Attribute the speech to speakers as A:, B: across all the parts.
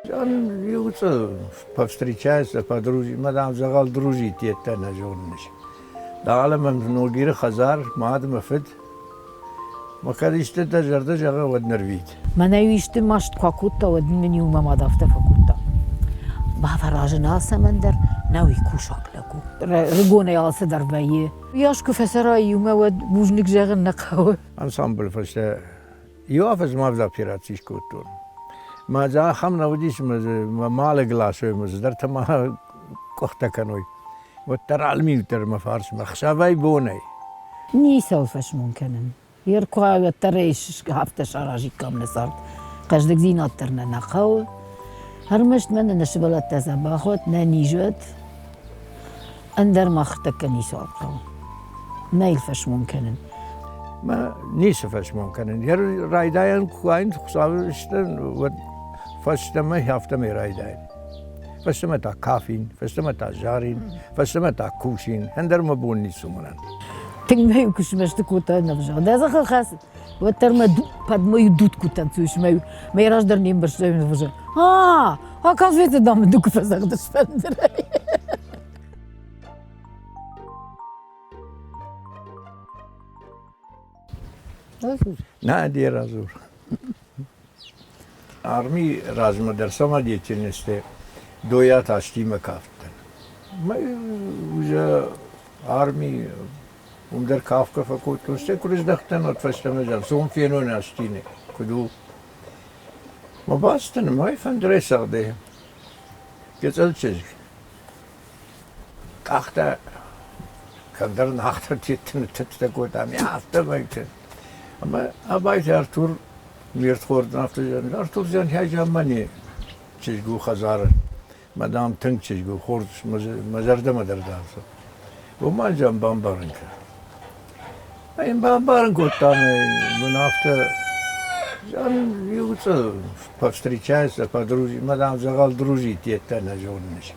A: Иуцъы повстречаются, подружи, мӕ дам дзӕгъӕл дружит йедтӕ нӕ зонынц. Дӕлӕ мӕм Ногиры хӕдзар, мад мӕ фыд. Мӕ кӕд исты дӕ зӕрдӕ зӕгъы, уӕд нырвит.
B: Мӕнӕ-иу исты маст куы акодта, уӕд мын-иу мӕ мад афтӕ фӕкодта. Бафӕразын алцӕмӕн дӕр, нӕуи кусаг лӕг у. Рыгонӕй алцыдӕр вӕййы. Уыйас куы фӕцӕрай иумӕ, уӕд бузныг зӕгъын нӕ хъӕуы.
A: Ансамблы фӕстӕ иу афӕдз ма операци скодтон. Мӕ дзы ахӕм нӕ уыдис, мӕ дзы мӕ малыг ласой, мӕ цыдӕртӕ ма къуыхтӕ кӕной. Уӕддӕр алы минут дӕр мӕ фарсмӕ, ӕхсӕвӕй-бонӕй.
B: Ницӕуыл фӕсмон кӕнын. Йе ркуы уӕддӕр ӕй афтӕ саразиккам нӕ цард. Хъӕздыгдзинад дӕр нӕ нӕ хъӕуы. Ӕрмӕст мӕнӕ нӕ сывӕллӕттӕ дзӕбӕх уӕд, нӕ низ уӕд, ӕндӕр мах тӕккӕ ницуал хъӕуы. Нӕ йыл фӕсмон кӕнын.
A: Мӕ ницы фӕсмон кӕнын. Йӕ райдайӕн куы уаин Хуыцауы стӕн, уӕд фӕстӕмӕ афтӕмӕй райдаин. Фӕстӕмӕ та кафин, фӕстӕмӕ та зарин, фӕстӕмӕ та кусин, ӕндӕр мӕ бон ницы мӕнӕн.
B: Тынг мӕ-иу куы смӕсты кодта нӕ взаг. Дӕ дзыхыл хӕц, уӕддӕр мӕ падмою дуд куыдтӕн цуис, мӕ мӕ раздӕр не мбӕрстой ӕвзаг. А, оказывается, дам, ды куы фӕзӕгъдыс фӕндырӕй.
A: Нӕ, де разур. Арми размӕ дӕр самодеятельности дойат астимӕ кафттӕн. Уже арми уым дӕр кафгӕ фӕкодтон, стӕй куы рыздӕхтӕн, уӕд фӕстӕмӕ зӕгъ, цом фенон Астины, куыд у. Мӕ бацыдтӕн ӕмӕ фӕндырӕй цӕгъды. Гыцъыл чызг. Къӕхтӕ кӕмдӕр нагъдӕр ныттыдтӕ кодта, ме афтӕмӕйты. Ӕмӕ Абайты Артур ме рдхорд афтӕ зӕгъы, Артур зӕгъы, мӕне чызг у хӕдзары. Мӕ, дам, тынг чызг у, хорз, мӕ зӕрдӕмӕ дӕр дардзӕн. Уымӕн зӕгъын бамбарын кӕн. Йын бамбарын кодта мын афтӕ, иу повстречаются, подружи, мӕ, дам, дзӕгъӕл дружит йедтӕ нӕ зонынц.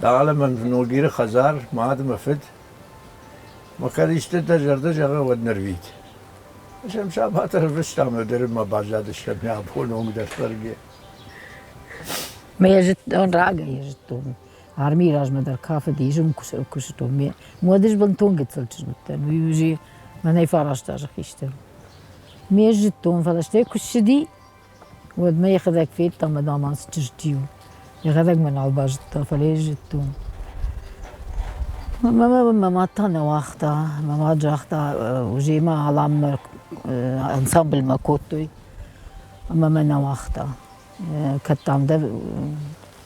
A: Дӕлӕ мӕм Ногиры хӕдзар, мад мӕ фыд. Мӕ кӕд исты дӕ зӕрдӕ зӕгъы, уӕд нырвит. Сӕм сабат ӕрвыстам, дӕр ма баззадыстӕм йӕ абоны онг дӕр цӕргӕ.
B: Мӕ йӕ зыдтон, рагӕй йӕ зыдтон. Армийы размӕ дӕр кафыди, зын куыстон. Ме уӕд ӕз бынтон гыццыл чызг уыдтӕн. Уый уже мӕнӕй 9 азы хистӕр. Ме зыдтон, фӕлӕ стӕй куы ссыди, уӕд мӕ йӕхӕдӕг федта ӕмӕ дам ацы чызг чи у. Йӕхӕдӕг мӕ нал базыдта, фӕлӕ йӕ зыдтон. Мӕ мад та нӕ уагъта. Мӕ мад загъта, уже мӕ Аламмӕ ансамбльмӕ кодтой ӕмӕ мӕ нӕ уагъта. Кӕд дам дӕ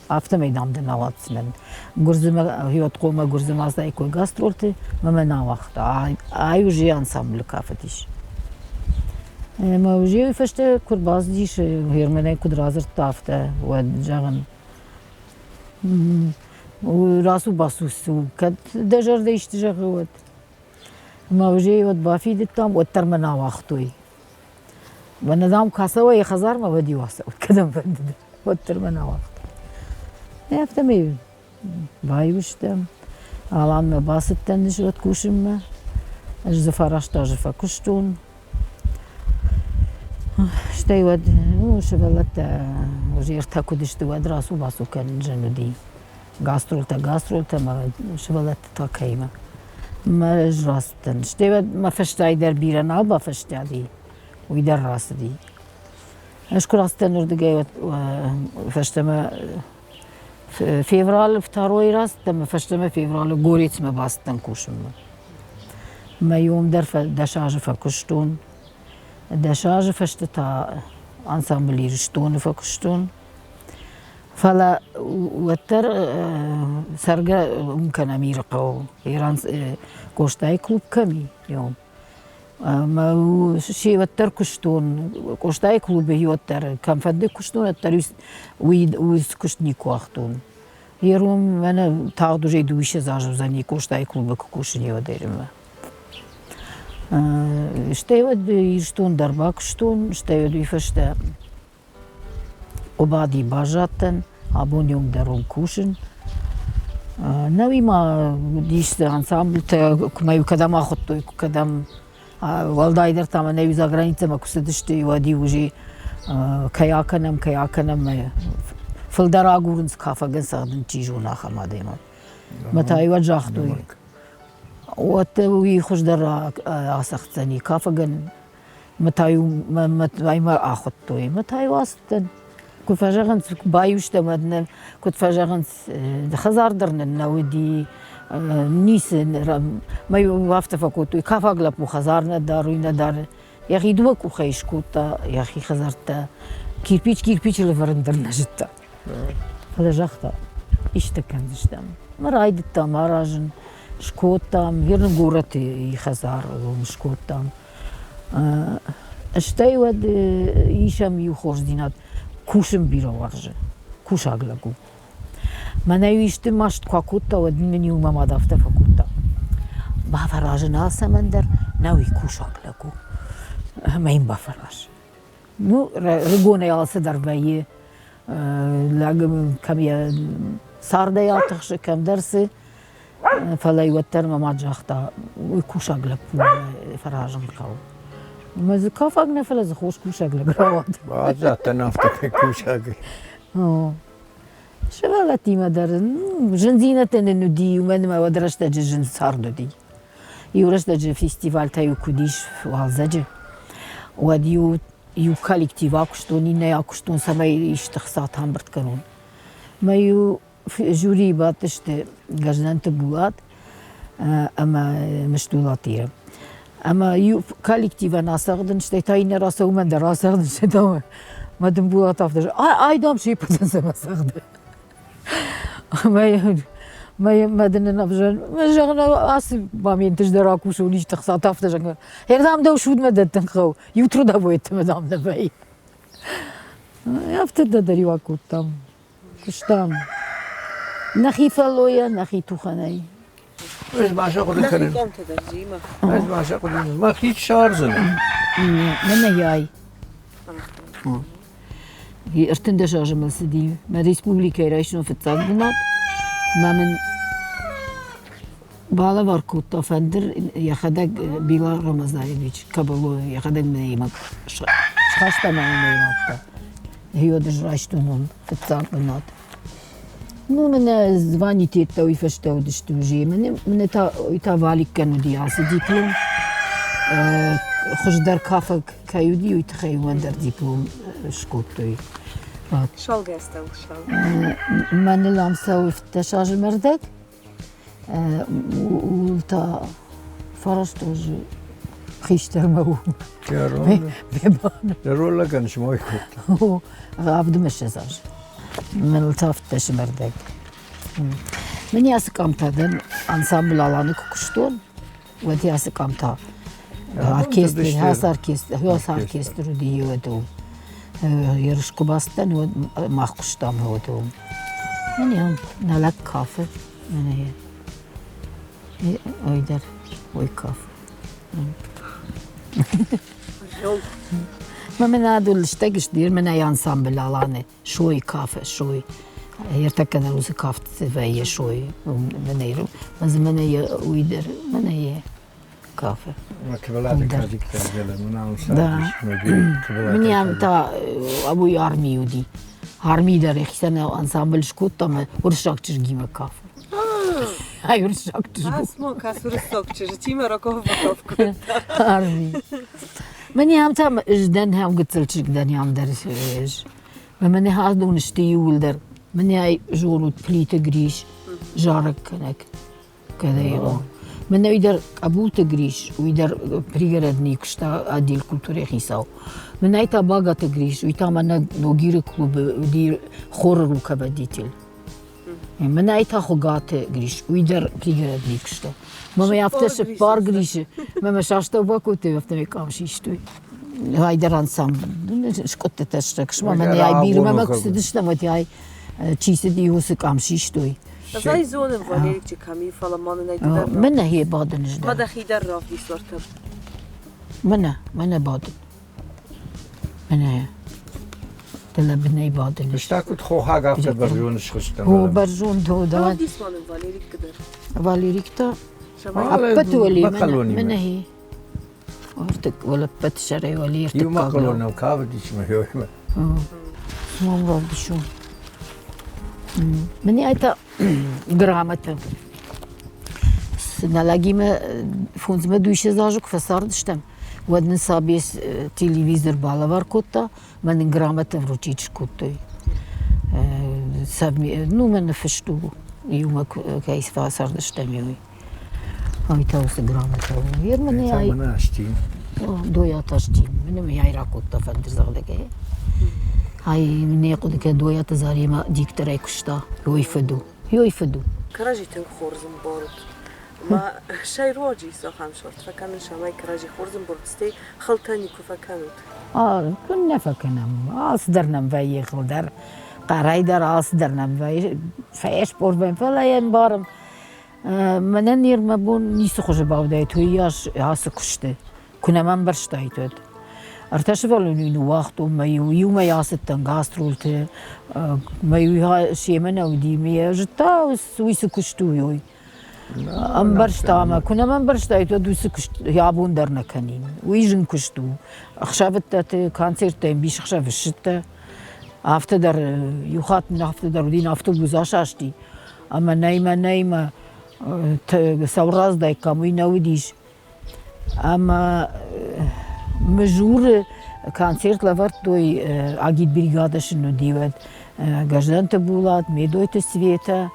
B: афтӕмӕй дам дӕ нӕ ауадздзынӕн. Гуырдзымӕ Геотхъомӕ Гуырдзымӕ ацыдаиккой гастролты, мӕ мӕ нӕ ауагъта. Ай уже ансамблы кафыдис. Ӕмӕ уже уый фӕстӕ куы рбацыдис, Германӕй куыд радзырдта, афтӕ, уӕд, зӕгъын, рацу-бацу цы у, кӕд дӕ зӕрдӕ исты зӕгъы, уӕд. Ӕмӕ уже уӕд бафидыдтам, уӕддӕр мӕ нӕ ауагътой. Мӕнӕ, дам, куы ацӕуа йӕ хӕдзармӕ, уӕд-иу ацӕуӕд, кӕдӕм фӕндыд, уӕддӕр мӕ нӕ ауагъта. Афтӕмӕй баиу стӕм. Аланмӕ бацыдтӕн ӕз кусынмӕ. Ӕз дзы 9 азы фӕкуыстон. Стӕй уӕд ну, сывӕллӕттӕ уже ӕртӕ куыд сты, уӕд рацу-бацу кӕнын зын уыди. Гастролтӕ, гастролтӕ ӕмӕ сывӕллӕтты та кӕимӕ. Мӕ ӕз рацыдтӕн. Стӕй уӕд мӕ фӕстӕй дӕр бирӕ нал бафӕстиат и, уый дӕр рацыди. Ӕз куы рацыдтӕн уырдыгӕй, уӕд фӕстӕмӕ февралы второй рацыдтӕн ӕмӕ фӕстӕмӕ февралы Горецмӕ бацыдтӕн кусынмӕ. Мӕ иом дӕр 10 азы фӕкуыстон. 10 азы фӕстӕ та ансамбль Ирыстоны фӕкуыстон. Фӕлӕ уӕддӕр цӕргӕ уым кӕнӕм Ирыхъӕуы. Иран Къостайы клуб кӕм и, уым. Ӕмӕ се уӕддӕр куыстон, Къостайы клубы уӕддӕр кӕмфӕнды куыстон, уӕддӕр уый куыст никуы уагътон. Йе ром мӕнӕ тагъд уже 22 азы уыдзӕни Къостайы клубы куы кусын уӕдӕй Стӕй уӕд Ирыстон дӕр бакуыстон, стӕй уӕд уый фӕстӕ Хъуыбадыйы баззадтӕн, абоны онг дӕр уым кусын. Нӕуи ма уыдис ансамблтӕ, куы мӕ-иу кӕдӕм ахуыдтой, куы кӕдӕм. Уӕлдайдӕр та мӕнӕ-иу заграницӕмӕ куы цыдысты, уӕд-иу уже кӕй акӕнӕм, кӕй акӕнӕм. Фылдӕр агурынц кафӕгӕн цӕгъдын чи зоны, ахӕм адӕймаг. Мӕ та уӕд загътой, уӕд уый хуыздӕр ацӕгъддзӕни кафӕгӕн. Мӕ та-иу мӕ ахуыдтой. Мӕ та-иу ацыдтӕн. Куы фӕзӕгъынц, баиу стӕм, уӕд нӕ, куыд фӕзӕгъынц, хӕдзар дӕр нын нӕ уыди, ницы. Мӕ-иу афтӕ фӕкодтой, кафаг лӕппу хӕдзар нӕ дары, уый нӕ дары. Йӕхи дыууӕ къухӕй скодта йӕхи хӕдзӕрттӕ. Кирпич кирпичы лӕвӕрын дӕр нӕ зыдта. Фӕлӕ загъта, исты кӕндзыстӕм. Мӕ райдыдтам аразын, скодтам, Ерны горӕты хӕдзар скодтам. Стӕй уӕд исӕм иу хорздзинад, кусын бирӕ уарзы, кусаг лӕг у. Мӕнӕ-иу исты маст куы акодта, уӕд мын-иу мӕ мад афтӕ фӕкодта: Бафӕразын алцӕмӕн дӕр, нӕ уый кусаг лӕг у, ӕмӕ йын бафӕраз. Ну, рыгонӕй алцыдӕр вӕййы, лӕг кӕм йӕ цардӕй атыхсы, кӕмдӕр цы. Фӕлӕ уӕддӕр мӕ мад загъта, уый кусаг лӕппу фӕразын хъӕуы. Ӕмӕ дзы кафаг нӕ, фӕлӕ дзы хорз кусаг лӕг рауад.
A: Баззадтӕн афтӕ кусаг.
B: Сывӕллӕттимӕ дӕр зындзинӕдтӕ нын уыди, уымӕн ӕмӕ уӕд рӕстӕджы зын цард уыди. Иу рӕстӕджы фестивальтӕ-иу куы уыдис уалдзӕджы, уӕд-иу иу коллектив акуыстон, иннӕ акуыстон, цӕмӕй исты хцатӕ ӕмбырд кӕнон. Мӕ-иу жюрийы бадтысты Гӕздӕнты Булат ӕмӕ Мыстулаты Ира. Ӕмӕ иу коллективӕн ацӕгъдын, стӕй та иннӕ рацӕуы, уымӕн дӕр ацӕгъдын, стӕй та мӕ дын Булат афтӕ ай, дам, се ппӕтӕн цӕмӕ цӕгъды. Мӕ дын ын ӕвзӕр, зӕгъын, ацы моменты дӕр акусон исты хцатӕ афтӕ зӕгъын. Ӕрдӕм дӕу судмӕ дӕттын хъӕуы, иу трудовой ӕмӕ дам нӕ вӕййы. Афтӕ дӕр-иу акодтам. Куыстам. Нӕхи фӕллойӕ, нӕхи тухӕнӕй.
A: Ӕз ма сӕ хъуыды кӕнын. Ӕз ма сӕ хъуыды кӕнын. Мӕхи ссардзынӕн.
B: Мӕнӕ яй. 13 азы мыл цыди. Мӕ республикӕйы райстон фыццаг бынат. Мӕ мын балӕвар кодта фӕндыр йӕхӕдӕг Билар Рамазаевич Кабалоев йӕхӕдӕг мын йемӕ схаста мӕ уымӕй радта. Гъеуӕд ӕз райстон уым фыццаг бынат. Ну, мӕнӕ званитеттӕ уый фӕстӕ уыдысты уже. Мӕнӕ та уый та Валиккӕн уыди ацы диплом. Хуыздӕр кафӕг кӕй уыди, уый тыххӕй уымӕн дӕр диплом скодтой.
C: Шалгӕстӕ шал.
B: Мӕныл ам цӕуы 15 азы мӕрдӕг. Ууыл та фараст азы хистӕрмӕ у.
A: Зӕронд лӕгӕн смой кодта.
B: Авдмӕ ссӕдз азы. Мӕныл та ӕвддӕсмӕрдӕг. Мӕн ацы къамтӕ дӕн ансамбль Аланы куы куыстон, уӕд ацы къамтӕ оркестр, ацы оркестр, ацы оркестр уыди уӕд ерыс куы бацыдтӕн, уӕд мах куыстам уӕд Мӕнӕ нӕ лӕг кафы, мӕнӕ ой дӕр ой кафы. Мӕ адон лыстӕг сты, мӕнӕ ансамбль Аланы сой кафы, сой. Ӕртӕккӕ дӕр уыцы кафт вӕййы сой. Мӕнӕ мӕнӕ уый дӕр, мӕнӕ кафы. Мне та уый армийы уыди. Армийы дӕр йӕхицӕн ансамбль скодта ӕмӕ уырыссаг чызгимӕ кафы. Ай уырыссаг чызг.
C: Асмо кас уырыссаг чызджытимӕ раков-баков кодта.
B: Армийы. Мӕнӕ ам та ӕз дӕн ам гыццыл чызг дӕн ам дӕр ӕз. Мӕнӕ адон сты иууылдӕр. Мӕнӕ ай зонут Плиты Грис, зарӕггӕнӕг. Кӕдӕй Мӕнӕ уый дӕр Къӕбулты Грис, уый дӕр пригородный куыста отдел культурӕйы хицау. Мӕнӕй та Багаты Грис, уый та мӕнӕ Ногиры клубы уыди хоры руководитель. Мӕнӕй та Хуыгаты Грис, уый дӕр пригородный куыста. Мӕ афтӕ цыппар Грисы, мӕ мӕ састӕу бакодтой, афтӕмӕй къам систой. Айдӕр ансамбль скъуыдтытӕ сты, мӕнӕ ай бирмӕ мӕ куы цыдыстӕм, уӕд ай чи цыди, уыцы къам систой.
C: Ӕз ӕй зонын, Валеричы кӕм и, фӕлӕ ма нын ӕй ды дӕр
B: Мӕнӕ хе бадын ӕз
C: Ма дӕхи дӕр равдис уӕртӕ.
B: Мӕнӕ, мӕнӕ бадын. Мӕнӕ дӕлӕ бынӕй бадын.
A: Фыста куыд хохаг, афтӕ бӕрзонд схызтӕн.
B: О, бӕрзонд, о, да.
C: Равдис ма нын Валерикы дӕр.
B: Валерик та ӕппӕт уӕле, мӕнӕ хе. Уӕле ӕппӕт сӕрӕй уӕле
A: ӕртыккаг. Иумӕ хъалонау кавдис мӕ.
B: Мам равдисон. Мӕнӕ ай та грамотӕ. Нӕ лӕгимӕ фондзмӕ дыууиссӕдз азы куы фӕцардыстӕм, уӕд нын Сабес телевизор балӕвар кодта, мӕ нын грамотӕ вручить скодтой. Ну, мӕ ныффыст у, иумӕ кӕй фӕцардыстӕм, уый. Ай та уыцы грамотӕ у. Ер мын ай Дойаты Астин. Мын ӕй ракодта фӕндырдзӕгъдӕгӕй. Ай не хъуыды кӕ Дойаты Заремӕ дикторӕй куыста. Ёй фыд у. Ёй фыд у.
C: Кӕрӕдзи тынг хорз ӕмбарут. Ма сӕйраджы ис ахӕм шарт фӕкӕнын, цӕмӕй кӕрӕдзи хорз ӕмбарут, стӕй хылтӕ никуы фӕкӕнут.
B: Куыннӕ фӕкӕнӕм, алцыдӕр нӕм вӕййы хыл дӕр, хъӕрӕй дӕр алцыдӕр нӕм вӕййы, фӕспорт вӕййы, фӕлӕ йӕ ӕмбарӕм. Мӕнӕн ныр мӕ бон ницы хуызы бауыдаид уыйас ацы куысты, куы нӕ мӕ ӕмбӕрстаид, уӕд. Ӕртӕ сывӕллоны ныууагътон мӕ-иу иумӕ ацыдтӕн гастролты, мӕ-иу семӕ нӕ уыди, мӕ зыдта, уый цы куыст у, уый. Ӕмбӕрста мӕ, куы нӕ мӕ ӕмбӕрстаид, уӕд уыцы куыст абон дӕр нӕ кӕнин. Уый зын куыст у. Ӕхсӕвыдтӕты концерттӕ ӕмбисӕхсӕв ссыдтӕ. Афтӕ дӕр, иу хатт мын афтӕ дӕр уыди, автобус асасти. Ӕмӕ нӕймӕ нӕймӕ саураздайккам, уый нӕ уыдис. Ӕмӕ Мызуры концерт лӕвӕрдтой агитбригадӕ сын уыди уӕд Гӕздӕнты Булат, Медойты Светӕ.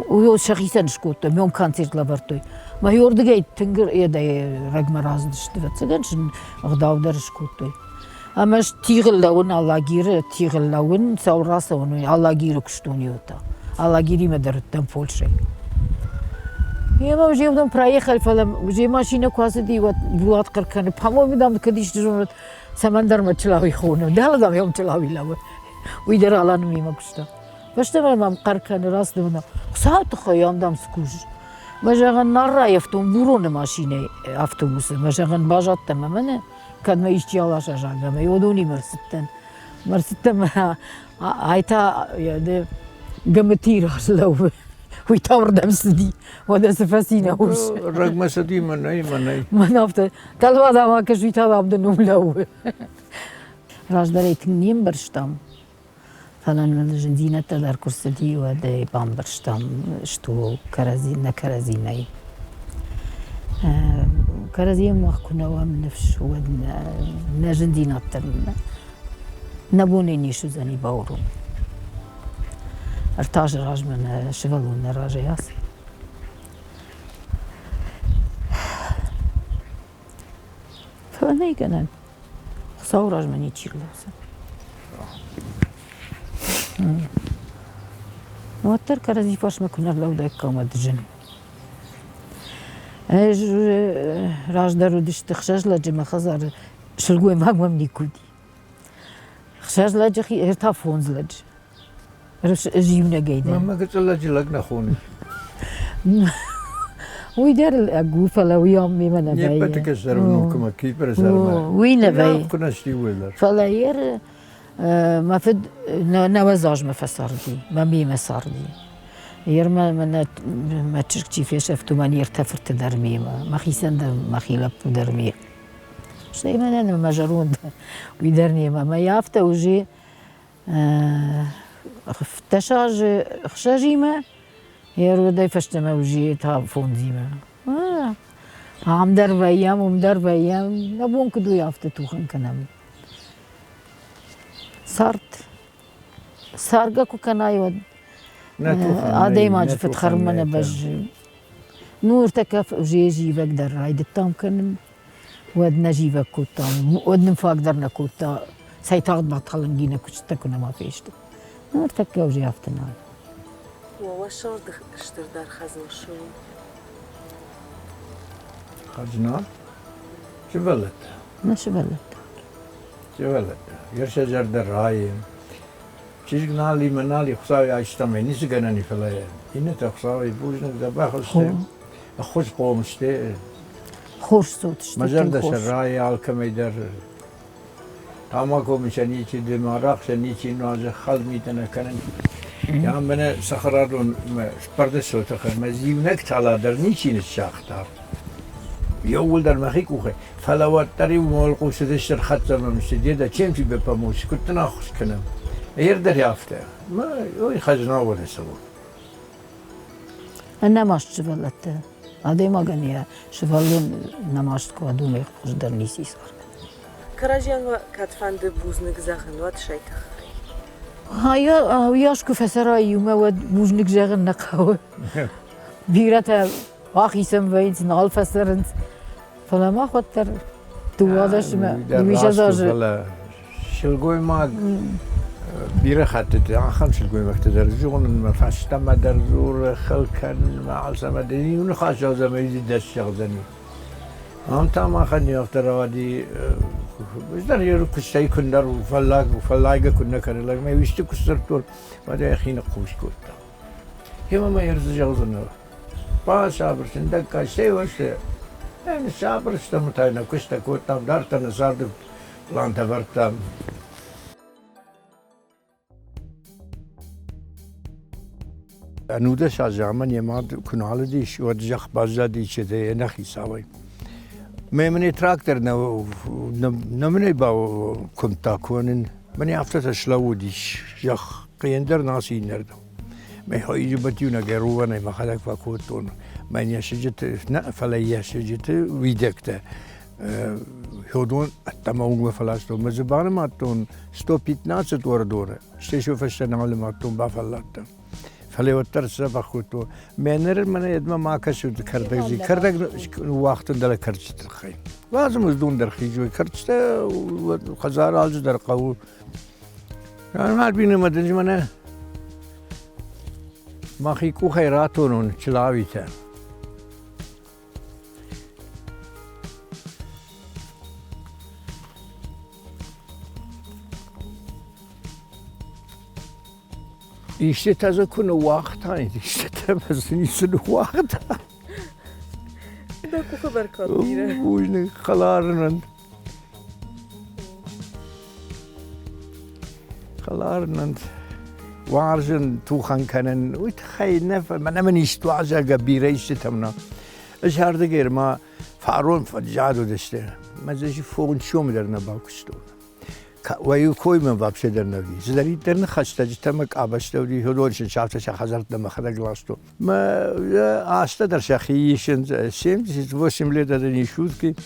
B: Уый сӕхицӕн скодтой, мӕм концерт лӕвӕрдтой. Мӕ уырдыгӕй тынг рӕгмӕ рацыдысты, ӕвӕццӕгӕн сын ӕгъдау дӕр скодтой. Ӕмӕ ӕз тигъыл лӕууын Алагиры, тигъыл лӕууын, цӕуыл рацӕуын, уый Алагиры куыстон иутӕ. Алагиримӕ дӕр уыдтӕн Польшӕйы. Емӕ уже уыдон проехали, фӕлӕ уже машинӕ куы ацыди, уӕд Булат хъӕр кӕны, по-моему, дам, кӕд исты зонут, цӕмӕндӕр мӕ Чылауи хоны. Дӕлӕ, дам, йӕм Чылауи лӕууы. Уый дӕр Аланы мемӕ куыста. Фӕстӕмӕ мӕм хъӕр кӕны, рацыд Хуыцауы тыххӕй, ам, дам, цы кусыс? Мӕ зӕгъын, наррайӕфтон Буроны машинӕйы автобусы. Мӕ зӕгъын, базадтӕн мӕ мӕнӕ кӕд мӕ исчи аласа, зӕгъгӕ, мӕ уыдонимӕ ӕрцыдтӕн. Ӕрцыдтӕн мӕ ай та Гӕмӕтийы раз лӕууы. Уый та уырдӕм цыди. Уӕдӕ цы фӕци нӕ ус?
A: Рӕгмӕ цыди мӕнӕй, мӕнӕй.
B: Мӕн афтӕ, тӕлвад ӕмӕ кӕс, уый та ам дын уым лӕууы. Раздӕр ӕй тынг не мбӕрстам. Фӕлӕ нын зындзинӕдтӕ дӕр куы рцыди, уӕд ӕй бамбӕрстам, что кӕрӕдзи нӕ кӕрӕдзи нӕй. Кӕрӕдзийӕн мах куы нӕ уӕм ныфс, уӕд нӕ зындзинӕдтӕ нӕ бонӕй не суыдзӕни бауромын. Ӕртӕ азы размӕ нӕ сывӕллон нӕ разӕй ацыд. Фӕлӕ нӕй гӕнӕн. Хуыцауы размӕ ничи рлӕудзӕн. Уӕддӕр кӕрӕдзи фарсмӕ куы нӕ рлӕудаиккам, уӕд зын. Ӕз раздӕр уыдысты хсӕз лӕджы мӕ хӕдзары, сылгоймаг мӕм никуы уыди. Хсӕз лӕджы, ӕртӕ фондз лӕджы. Ӕз иунӕгӕй дӕн.
A: Мӕ гыццыл лӕджы лӕг нӕ хоны.
B: Уый дӕр лӕг у, фӕлӕ уый ам мемӕ нӕ
A: вӕййы. Не ппӕты кӕстӕр внукмӕ Кипры сӕрмӕ.
B: Уый нӕ вӕййы.
A: Куы нӕ сти уый дӕр.
B: Фӕлӕ ер мӕ фыд 90 азмӕ фӕцарди, мӕ мемӕ царди. Ер мӕ мӕ чызг чи фесӕфт, уымӕн йе ртӕ фырты дӕр мемӕ, мӕхицӕн дӕр мӕхи лӕппу дӕр ме. Стӕй мӕнӕн мӕ зӕронд уый дӕр немӕ. Мӕ афтӕ уже 17 азы ӕхсӕзимӕ, йе рвадӕй фӕстӕмӕ уже та фондзимӕ. Ам дӕр вӕййӕм, уым дӕр вӕййӕм, нӕ бон куыд у, афтӕ тухӕн кӕнӕм. Цард, царгӕ куы кӕнай, уӕд адӕймаджы фыдхӕрынмӕ нӕ бӕззы. Ну, ӕртӕккӕ уже зивӕг дӕр райдыдтам кӕнын. Уӕд нӕ зивӕг кодтам, уӕд нын фаг дӕр нӕ кодта, цӕй тагъд баталынги нӕ куыстытӕ куы нӕма фесты. Ныртӕккӕ уже афтӕ нал.
C: Уӕ сӕрды стырдӕр хӕзна цы у?
A: Хӕзна? Сывӕллӕттӕ.
B: Нӕ сывӕллӕттӕ.
A: Сывӕллӕттӕ. Йе сӕ зӕрдӕ райы. Чызг нал и, мӕ нал и, Хуыцауӕй айстам ӕй, ницы гӕнӕн и, фӕлӕ иннӕтӕ Хуыцауӕй бузныг дзӕбӕх сты, ӕххуысхъом сты.
B: Хорз цот сты.
A: Мӕ зӕрдӕ сӕ райы алкӕмӕй дӕр. Тамако сӕ ничи дымы, арахъ сӕ ничи нуазы, хӕлд митӕ нӕ кӕнын. Я мӕнӕ цӕхӕрадон мӕ спӕрдысыл тыхы мӕ иунӕг тала дӕр ничи ныссагъта. Иууылдӕр мӕхи къухӕй. Фӕлӕ уӕддӕр-иу мӕ уӕлхъус цыдысты ӕрхӕццӕ мӕм сты, деда, чем тебе помочь, куыд дын ӕххуыс кӕнӕм? Ӕрдӕр афтӕ. Мӕ ой хӕзна уоны цӕуы.
B: Ӕнӕмаст сывӕллӕттӕ. Адӕймагӕн йӕ сывӕллон нӕмаст куы уа, уымӕй хуыздӕр ницы царды.
C: Кӕрӕдзийӕн уӕ кӕдфӕнды бузныг зӕгъын, уӕд сӕй тыххӕй.
B: Уыйас куы фӕцӕрай иумӕ, уӕд бузныг зӕгъын нӕ хъӕуы. Бирӕтӕ ахицӕн вӕййынц, нал фӕцӕрынц. Фӕлӕ мах уӕддӕр дыууадӕсмӕ дыууиссӕдз азы.
A: Фӕлӕ сылгоймаг бирӕ хӕттыты ахӕм сылгоймӕгтӕ дӕр зонын, фӕстӕмӕ дӕр дзуры, хыл кӕнынмӕ, алцӕмӕ дӕр иу ныхас зӕгъдзӕн ӕмӕ дӕс зӕгъдзӕни. Ам та махӕн не афтӕ рауади, ӕз дӕр куыстӕй куындӕр фӕллаг, фӕллайгӕ куыннӕ кӕны лӕг, мӕ исты куы сдзырдтон, уӕд йӕхи ныхъхъус кодта. Гъемӕ мӕ ӕрдзы зӕгъдзынӕ, басабыр сындӕггай сӕвӕрсты. Ныссабыр стӕм та нӕ куыстӕ кодтам, дарддӕр нӕ царды пълантӕ ӕвӕрдтам. Ӕнудӕс азы ӕмӕ не мад куы нал уыдис, уӕд зӕхх баззади чызӕй ӕнӕхицауӕй. Мӕ мын трактор нӕ нӕ мын ӕй бакуымдта кӕнын. Мӕнӕ афтӕтӕ слӕууыдис зӕхх, хъендӕр нацы иннӕрдӕм. Мӕ хойы бӕттиунӕг ӕрувӕнӕй мӕхӕдӕг фӕкодтон. Мӕн йӕ сыджыты, нӕ, фӕлӕ йӕ сыджыты уидӕгтӕ Хёдон ӕддӕмӕ уынгмӕ фӕластон. Мӕ дзы банымадтон 115 уӕрдоны. Стӕй сӕ фӕстӕ нал нымадтон, бафӕлладтӕн. Фӕлӕ уӕддӕр сдзӕбӕх кодтон. Мӕ ныр мӕнӕ йедмӕ ма кӕсут кӕрдӕг кӕрдӕг ныууагътон дӕлӕ кӕрчыты тыххӕй. Уадзым уыздон дӕр хизой. Кӕрчытӕ хӕдзары алчидӕр хъӕуы. Альбина дын мӕнӕ мӕхи къухӕй ратонон чылауитӕ. Истытӕ дзы куы ныууагътаид, истытӕ мӕ дзы ницы ныууагъта.
C: Дӕ къухы бӕркад бирӕ.
A: Бузныг, хӕларынӕн. Хӕларынӕн уарзын, тухӕн кӕнын, уый тыххӕй нӕ, мӕнӕ мын исты уазӕгӕ бирӕ истытӕм нӕ. Ӕз ардыгӕй ма фарон фӕджад уыдысты. Мӕ дзы фондз сомы дӕр нӕ бакуыстон. Уӕ кой мӕм вообще дӕр нӕ уыди. Цыдӕриддӕр ныхӕстӕджытӕ мӕ къабӕзтӕ уыди, уыдон сын сӕфтӕ сӕ хӕдзӕрттӕ мӕхӕдӕг ластон. Мӕ азтӕ дӕр сӕхи исынц, 78 лет это не шутки.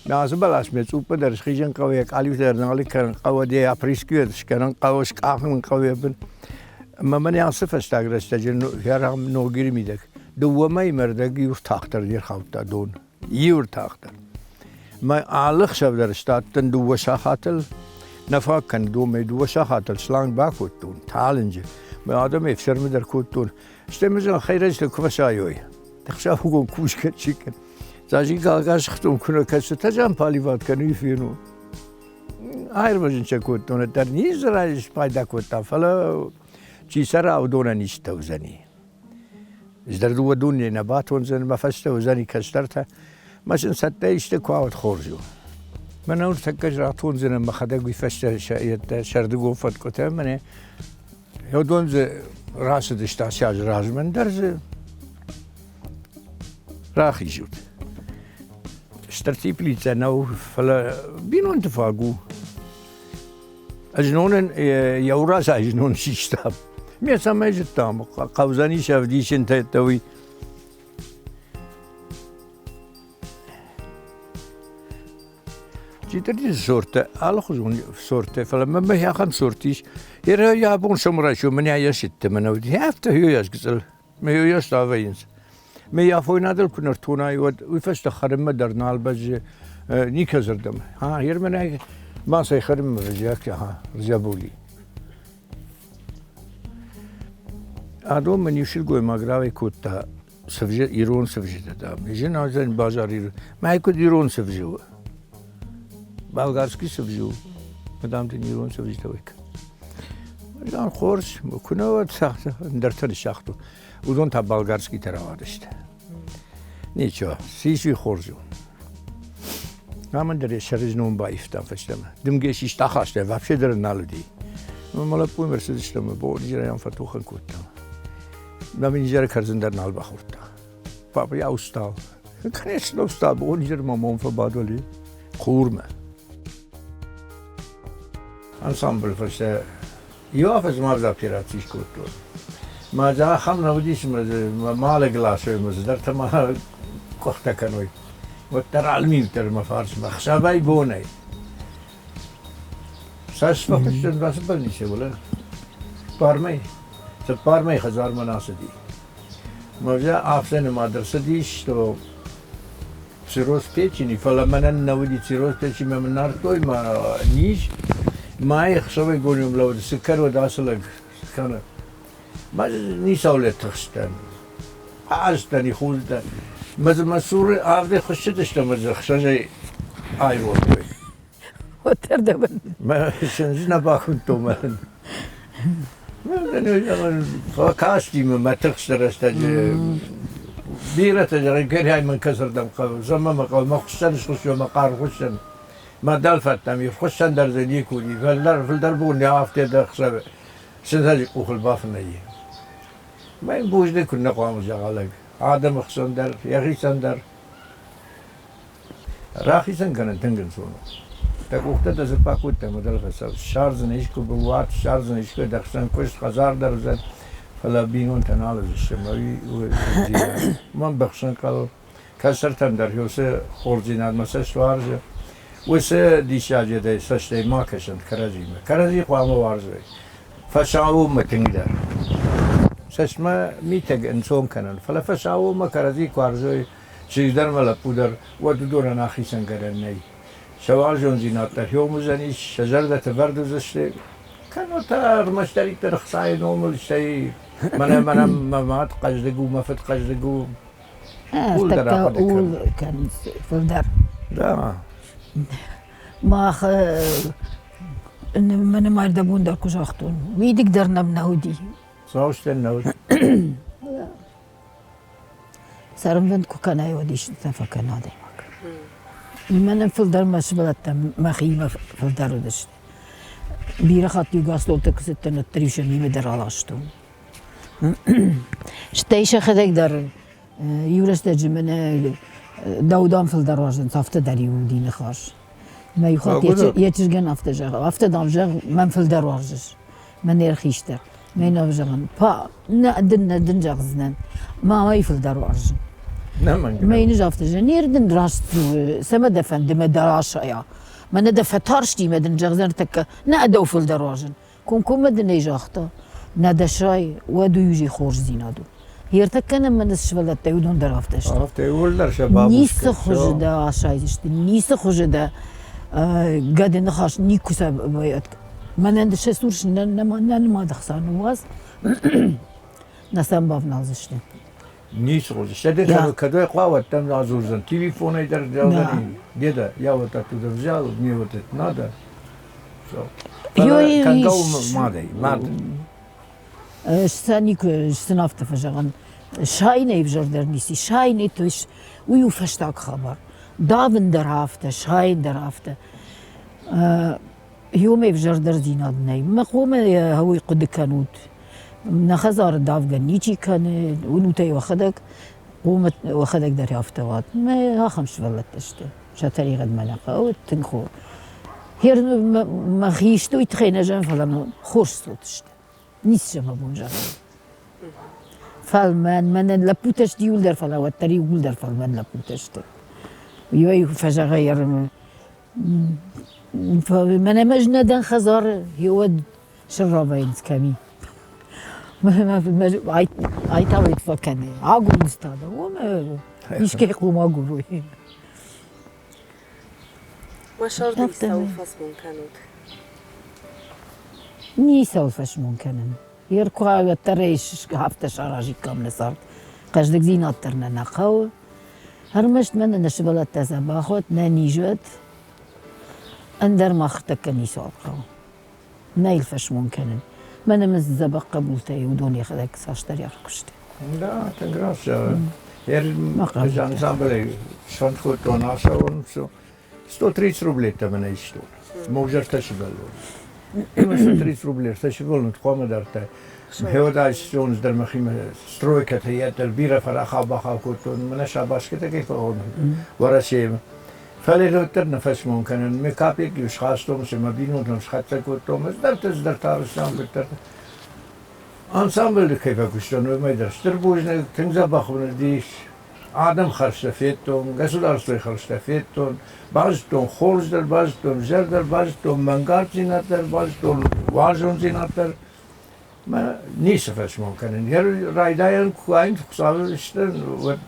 A: Мӕ ацы бӕлас мӕ цъуппы дӕр схизын хъӕуы, йӕ къалиутӕ дӕр нал кӕнын хъӕуы, йӕ опрыскивӕт скӕнын хъӕуы, скъахын хъӕуы йӕ бын. Ӕмӕ мӕнӕ ацы фӕстаг рӕстӕджы Ногиры мидӕг дыууӕ мӕймӕ рдӕг иу ртах дӕр не рхаудта дон. Иу ртах дӕр. Мӕ алы хсӕв дӕр стадтӕн дыууӕ сахатыл, нӕ фаг кӕны домӕй дыууӕ сахатыл шланг бакодтон, талынджы. Мӕ адӕмӕй ӕфсӕрмы дӕр кодтон. Стӕй мын зӕгъ, хӕйрӕджытӕ куы фӕсайой, ӕхсӕвыгон кусгӕ чи кӕны. Зажи галгас хтон куы нӕ кӕсы, та поливать кӕны, уый фенон. Аирвӕзын сӕ кодтон, ӕддӕр низ спайда кодта, фӕлӕ чи цӕра, уыдонӕн исты уыдзӕни. Ӕз дӕр дыууӕ дуне нӕ батондзӕн, мӕ фӕстӕ уыдзӕни кӕстӕртӕ. Мӕ сын цӕттӕ исты куы ауад хорз у. Мӕнӕ ныртӕккӕ ратондзынӕн мӕхӕдӕг уый фӕстӕ сӕрдыгон фӕткъуытӕ мӕнӕ уыдон дзы рацыдысты ацы азы размӕ, ӕндӕр дзы рахизут. Стыр теплицӕ нӕу, фӕлӕ бинонты фаг у. Знонӕн йӕ уразӕй знон систам. Ме цӕмӕй зыдтам, хъӕудзӕнис ӕвдисӕнтӕ уый. Чидӕрти сорттӕ, алыхуызон сорттӕ, фӕлӕ мӕнмӕ ахӕм сорт ис. Йӕ абон сӕумӕрайсом мӕнӕ йӕ сидты мӕнӕ уыди, афтӕ йӕ гыццыл. Мӕ йӕ вӕййынц. Мӕ афойнадыл куы нӕртонай, уӕд уый фӕстӕ хӕрынмӕ дӕр нал бӕззы никӕцырдӕм. А, ермӕнӕй ма сӕ хӕрынмӕ бӕззы, ха, зӕбули. Адон мын иу сылгоймаг рауӕй кодта цывзы, ирон цывзытӕ, дам. Зын базар ирон. Мӕ куыд ирон цывзы у? Болгарский цывзы у. Мадам дын ирон цывзытӕ уый. Зан хорз, куы нӕ уӕд ӕндӕртӕ ныссагътон. Уыдон та болгарскийтӕ рауадысты. Ничего, сиси хорз у. Амӕн дӕр йӕ сӕры знон баивтам фӕстӕмӕ. Дымгӕ систа ахаста, вообще дӕр нал уыди. Мӕ лӕппуимӕ ӕрцыдыстӕм, бон изӕрӕй фӕтухӕн кодтам. Мӕ мын изӕры кӕрдзын дӕр нал бахордта. Папа, я устал. Конечно, устал, бон изӕрмӕ мом фӕбадоли. Хурмӕ. Ансамбль фӕстӕ. Иу афӕдз ма дзы операци скодтон. Мӕ дзы ахӕм нӕ уыдис, ӕмӕ дзы мӕ малыг ласой ӕмӕ цыдӕртӕ ма къуыхтӕ кӕной. Уӕддӕр алы минут дӕр мӕ фарсмӕ, ӕхсӕвӕй-бонӕй. Цас фӕхуыздӕр ацы больницӕ, уӕлӕ цыппар мӕй. Цыппар мӕй хӕдзармӕ нӕ ацыди. Мӕ афтӕ нымад ӕрцыдис, что цирроз печени, фӕлӕ мӕнӕн нӕ уыди цирроз печени, мӕ мын ардтой мӕ низ. Мӕй ӕхсӕвӕй-бонӕй лӕууыд, цы кӕны уӕд ацы лӕг, цы кӕны? Мӕ ницӕуыл тыхстӕн. Азтӕн, ихудтӕн. Мӕ дзы мӕ цуры авдӕй хуыссыдысты ӕмӕ дзы ӕхсӕзӕй аивгъуыдтой.
B: Уӕддӕр дӕ
A: Мӕ чындз нӕ бакуымдтон мӕн. Фӕкасти мӕ мӕ тыхсты рӕстӕджы. Бирӕтӕ зӕгъын, кӕрӕй мын кӕцырдӕм хъӕуы, цӕмӕ мӕ хъӕуы, мӕ хуыссӕн схуыссон, мӕ хъарм хуыссӕн. Мӕ дӕлфӕдтӕм и, хуыссӕн дӕр дзы никуы уыди, фылдӕр, фылдӕр бон не афтӕ дӕ ӕхсӕвы сынтӕджы къухыл бафынӕй и. Мӕн бузныг куыннӕ хъуамӕ зӕгъа лӕг, адӕмы хсӕн дӕр, йӕхицӕн дӕр. Рахицӕн кӕнын тынг ӕнцон у. Дӕ къухтӕ дӕ дзыппы акодтай ӕмӕ дӕлфӕсал ссардзынӕ искуы уат, ссардзынӕ искуы дӕ хсӕн куыст, хӕдзар дӕр уыдзӕн, фӕлӕ бинонтӕ нал уыдзысты ӕмӕ уый мӕн быхсын хъӕуы. Кӕстӕртӕн дӕр уыцы хорздзинадмӕ цӕст уарзы. Уыцы диссаджы дӕ цӕстӕй ма кӕсӕнт кӕрӕдзимӕ. Кӕрӕдзи хъуамӕ уарзой. Фӕсаууонмӕ тынгдӕр. Цӕстмӕ митӕг ӕнцон кӕнӕн, фӕлӕ фӕсаууонмӕ кӕрӕдзи куы уарзой, чызг дӕр ӕмӕ лӕппу дӕр, уӕд уыдонӕн ахицӕнгӕнӕн нӕй. Сӕ уарзондзинад дӕр хиом уыдзӕнис, сӕ зӕрдӕтӕ вӕрд уыдзысты. Кӕннод та ӕрмӕстдӕриддӕр ӕхцайы номыл, стӕй мӕнӕ мӕнӕ мӕ мад хъӕздыг у, мӕ фыд хъӕздыг у. Ууыл дӕр ахъуыды
B: кӕнынц фылдӕр.
A: Да.
B: Мах мӕнӕ ма ӕрдӕбон дӕр куы загътон, уидыг дӕр нӕм нӕ уыди.
A: Цаустӕн нӕ уыд.
B: Цӕрынвӕнд куы кӕнай, уӕд истытӕ фӕкӕны адӕймаг. Мӕнӕн фылдӕр мӕ сывӕллӕттӕ мӕхиимӕ фылдӕр уыдысты. Бирӕ хатт-иу гастролты куы цыдтӕн, уӕддӕр-иу сӕ мемӕ дӕр аластон. Стӕй сӕхӕдӕг дӕр иу рӕстӕджы мӕнӕ дӕу, дам, фылдӕр уарзынц, афтӕ дӕр-иу уыди ныхас. Мӕ иу хатт йӕ чызгӕн афтӕ зӕгъы, афтӕ, дам, зӕгъ, мӕн фылдӕр уарзыс, мӕн ӕрхистӕр. Мӕ нӕ зӕгъын, па, нӕ дын, нӕ дын зӕгъдзынӕн, мамӕйы фылдӕр уарзын. Мӕ йын афтӕ зӕгъы, не рдын раст цӕмӕ дӕ фӕнды, мӕ дӕ расайа. Мӕнӕ дӕ фӕтарсти, мӕ дын зӕгъдзӕн тӕккӕ, нӕ дӕу фылдӕр уарзын. Комкоммӕ дын ӕй загъта, нӕ дӕ сай, уӕд уый хорздзинад у. Ӕртӕккӕ нӕм мӕнӕ сывӕллӕттӕй уыдон дӕр афтӕ сты.
A: Афтӕ иууылдӕр сӕ бабуц
B: Ницы хуызы дӕ асайдзысты, ницы хуызы дӕ гӕды ныхас никуы сӕ мӕнӕн сӕ цур нӕ нымады хца ныууадз, нӕ сӕм бавналдзысты.
A: Ницы хуызы. Сӕ кӕдӕй хъуамӕ адзурдзӕн, телефонӕй дӕр зӕгъдзӕни, деда, я вот оттуда взял, мне вот это надо. Фӕлӕ кӕнгӕ у мадӕй, мад.
B: Сӕ никуы сын афтӕ фӕзӕгъын, сайынӕй ӕвзӕрдӕр ницы, сайынӕй, то есть уый у фӕстаг хабар. Давын дӕр афтӕ, сайын дӕр афтӕ. Иумӕ ӕвзӕрдӕрдзинад нӕй. Мӕ хъомӕ уый хъуыды кӕнут. Нӕ хӕдзары давгӕ ничи кӕны, уынут ӕй уӕхӕдӕг, хъомӕ уӕхӕдӕг дӕр афтӕ уат. Мӕ ахӕм сывӕллӕттӕ сты. Сӕ тӕригъӕд мӕ нӕ хъӕуы, тынг хор. Хер мӕхи исты уый тыххӕй нӕ зӕгъын, фӕлӕ мын хорз цот сты. Ницы сӕ мӕ бон зӕгъын. Фӕлмӕн, мӕнӕн лӕппутӕ сты иуылдӕр, фӕлӕ уӕддӕр иууылдӕр фӕлмӕн лӕппутӕ сты. Иуӕй фӕзӕгъы Мӕнӕ ӕз нӕ дӕн хӕдзары, еуӕд сӕрра вӕййынц кӕми. Айтауӕд фӕкӕны, агурынц та дӕ, уомӕ искӕй хъом агурой.
C: Уӕ сӕрды истӕуыл фӕсмон кӕнут?
B: Ницӕуыл фӕсмон кӕнын. Йе ркуы уӕддӕр ӕй афтӕ саразиккам нӕ цард. Хъӕздыгдзинад дӕр нӕ нӕ хъӕуы. Ӕрмӕст мӕнӕ нӕ сывӕллӕттӕ дзӕбӕх уӕд, нӕ низ уӕд, ӕндӕр мах тӕккӕ ницуал хъӕуы. Нӕ йыл фӕсмон кӕнын. Мӕнӕ мын цы дзӕбӕх хъӕбултӕ и, уыдон йӕхӕдӕг цасдӕр ӕркуысты.
A: Да, тынг раст зӕгъы. Ӕз ансамблӕй сфӕнд кодтон ацӕуын, 130 рублей-тӕ мын истон. Мовзӕртӕ сывӕллон. 130 рублей ӕртӕ сывӕллон хъуамӕ дардтай. Хеуӕдайстон дӕр мӕхимӕ стройкӕтӕ йеддӕр бирӕ фӕрахау-бахау кодтон. Мӕнӕ сабаскӕтӕ кӕй фӕхонынц Уӕрӕсейы. Фӕлӕ уӕддӕр нӕ фӕсмон кӕнын. Мӕ капекк-иу схастон, цы мӕ бинонтӕм схӕццӕ кодтон, ӕздӕртӕ, ӕздӕртӕ арызтам куыддӕртӕ. Ансамблы кӕй фӕкуыстон, уымӕй дӕр стыр бузныг, тынг дзӕбӕх мын уыдис. Адӕм хӕрзтӕ федтон, государствойы хӕрзтӕ федтон, базыдтон хорз дӕр, базыдтон ӕвзӕр дӕр, базыдтон мӕнгарддзинад дӕр, базыдтон уарзондзинад дӕр. Мӕ ницы фӕсмон кӕнын. Йӕ райдайӕн куы уаин Хуыцауы стӕн, уӕд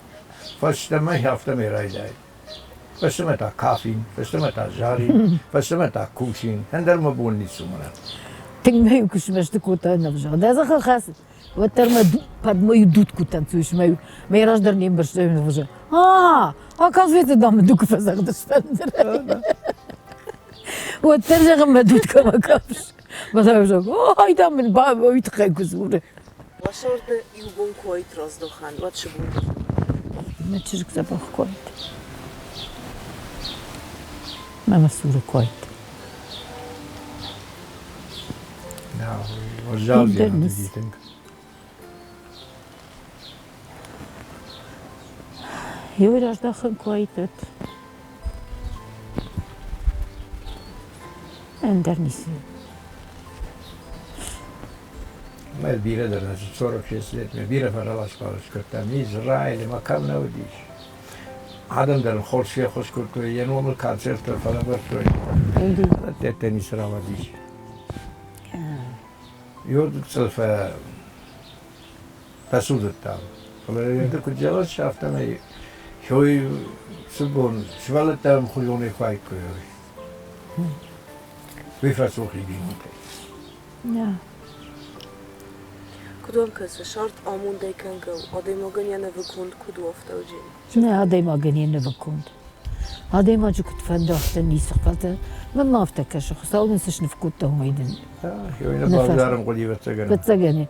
A: фӕстӕмӕ афтӕмӕй райдай. Фӕстӕмӕ та кафин, фӕстӕмӕ та зарин, фӕстӕмӕ та кусин. Ӕндӕр мӕ бон ницы у мӕнӕн.
B: Тынг мӕ-иу куы смӕсты кодта ӕнӕвзаг. Дӕ дзыхыл хӕц, уӕддӕр мӕ подмою дудку танцуешь, мӕ мӕ раздӕр не мбӕрстой уже. А, оказывается, дам, ду куы фӕзӕгъдыс фӕндырӕй. Уӕддӕр зӕгъын мӕ дудкӕмӕ кафыс. Мӕ зӕгъ, ой, дам мын уый тыххӕй куы дзуры.
C: Уӕ иу бон куы уаид раздӕхӕн, уӕд цы бон?
B: Мӕ чызг дзӕбӕх куы уаид. Мӕ мӕ цуры куы уаид.
A: Уӕззаудзинад уыди тынг.
B: Иуӕй раздӕхӕн куы уаид, уӕд ӕндӕр ницы.
A: Мӕ бирӕ дӕр нӕ 46 лет мӕ бирӕ фӕралас-балас кодтам Израилы ма кӕм нӕ уыдис. Адӕм дӕр ын хорз феххуыс кодтой, йӕ номыл концерттӕ фӕлӕвӕрдтой. Дӕттӕ ницы рауадис. Йо гыццыл фӕцудыдта. Фӕлӕ ды куыд зӕгъыс, афтӕмӕй хой цы бон сывӕллӕттӕ ӕмхуызонӕй куы уаиккой, уый фӕцух и бинонтӕй.
C: Куыд уӕм кӕсы, сӕрд амондӕй кӕнгӕ у, адӕймагӕн йӕ нывыконд куыд у, афтӕ уыди?
B: Нӕ адӕймагӕн йӕ нывыконд. Адӕймаджы куыд фӕнды, афтӕ ницы фӕлтӕ. Мӕнмӕ афтӕ кӕсы, Хуыцау нын цы сныв кодта, уымӕй дын.
A: Бавзарын хъуыди, ӕвӕццӕгӕн.
B: Ӕвӕццӕгӕн.